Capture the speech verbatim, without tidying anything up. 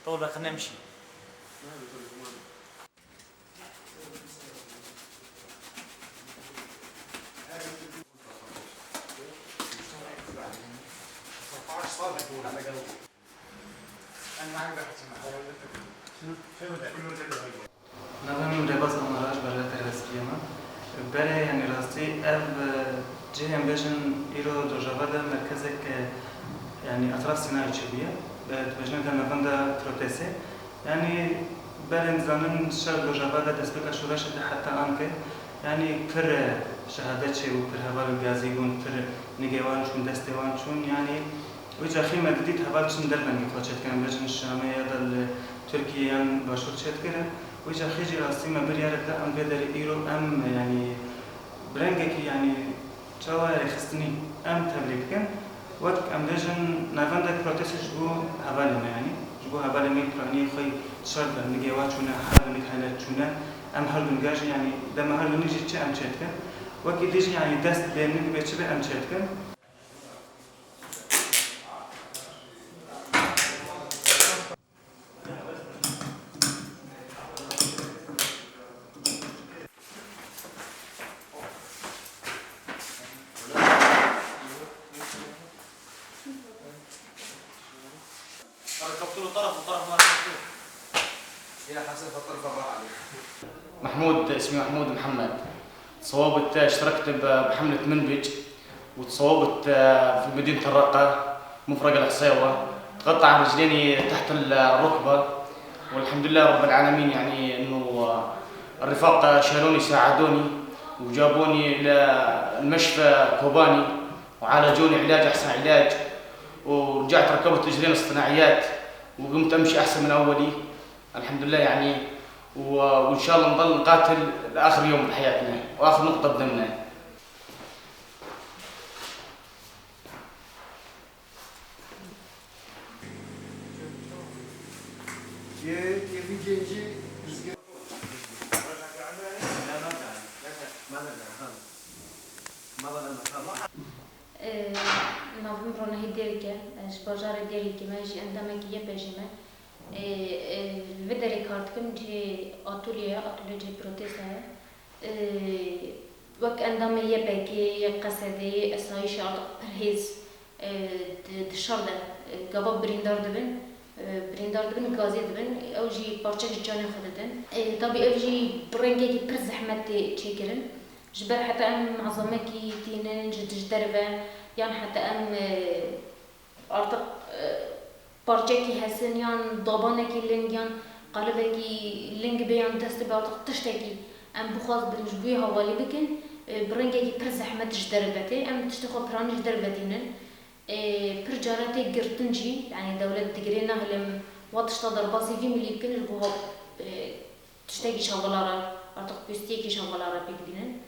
Rol ve xinem şî. Navê min Rêbaz Amara, ji Berleta Rêvestî me. Berê, yanî rastî ev, e, cihê em bêjin îro Rojava de merkezek, e, yanî atraksiyonel çêbûye. E, dibêjin de navenda protestê. Yanî berê em dizanin şer Rojava de destpêka şoreşê de heta anke, yanî pir, e, şehadetçî û pir heval û gazî bûn, pir nigê wan çûn, destê wan çûn, yanî wî caxî me didît heval çin dervengî xwe çêdikirin, bêjin Şamê ya da li Tirkiye yan başûr çêdikirin. Wî caxî jî rastî me biryarek da em vê derê îro em, yanî bi rengekî, yanî çawa rêxistinî em tevlî bikin. Wek em bêjin navendek protestê ji bo hevalê me, yanî ji bo hevalê me piraniyê xwe şer de nigê wa çûne, her du nig hene çûne, em her du niga jî, yanî dema her du nig jî çi em çêdikin. Wekî dî jî, yanî dest bê nig bê çi bê em çêdikin. محمود، اسمي محمود محمد. تصوبت، اشتركت ب-، بحملة منبج، وتصوبت، آه، في مدينة الرقة، مفرق الحصيوة. تقطع رجليني تحت الركبة، والحمد لله رب العالمين، يعني، إنه، آه، الرفاق شالوني، ساعدوني، وجابوني إلى المشفى كوباني، وعالجوني علاج، أحسن علاج، ورجعت ركبت رجلين اصطناعيات، وقمت أمشي أحسن من أولي. الحمد لله، يعني، و-، وإن شاء الله نضل نقاتل لآخر يوم بحياتنا وآخر نقطة بدمنا. Navê min Ronahî Dêrîk e, ez ji bajarê Dêrîkê me, ji endamekî Y P J'ê me. Ê, ê, li vê derê kar dikim, cihê atolye ye, atolye cihê protesta ye. Ê, wek endamê Y P G, Y Q S D, Y Esayîşê, artık pir hêz, ê, di, di şer de, ê, gava birîndar dibin, ê, birîndar dibin, gazî dibin, ew jî parçek ji canê xwe didin. Ê, tabî ev jî bi rengekî pir zehmet tê çêkirin. Ji ber heta em malzemekî tînin ji, ji derve, yan heta em, ê, Artık, e, parçekî hesin yan dabanekî ling yan qalibekî ling bê yan dest bê, artık tiştekî em bixwaz bin ji bo wê hevalî bikin, e, bi rengekî pir zehmet ji derve tê. Em tiştê xwe piranî ji derve tînin. E, pir cara tê girtin jî, yanî dewlet digirê nahêle em wa tişta derbasî vî milî bikin ji bo, e, Tiştekî şavala re, artık pêstiyekî şavala re pêk bînin.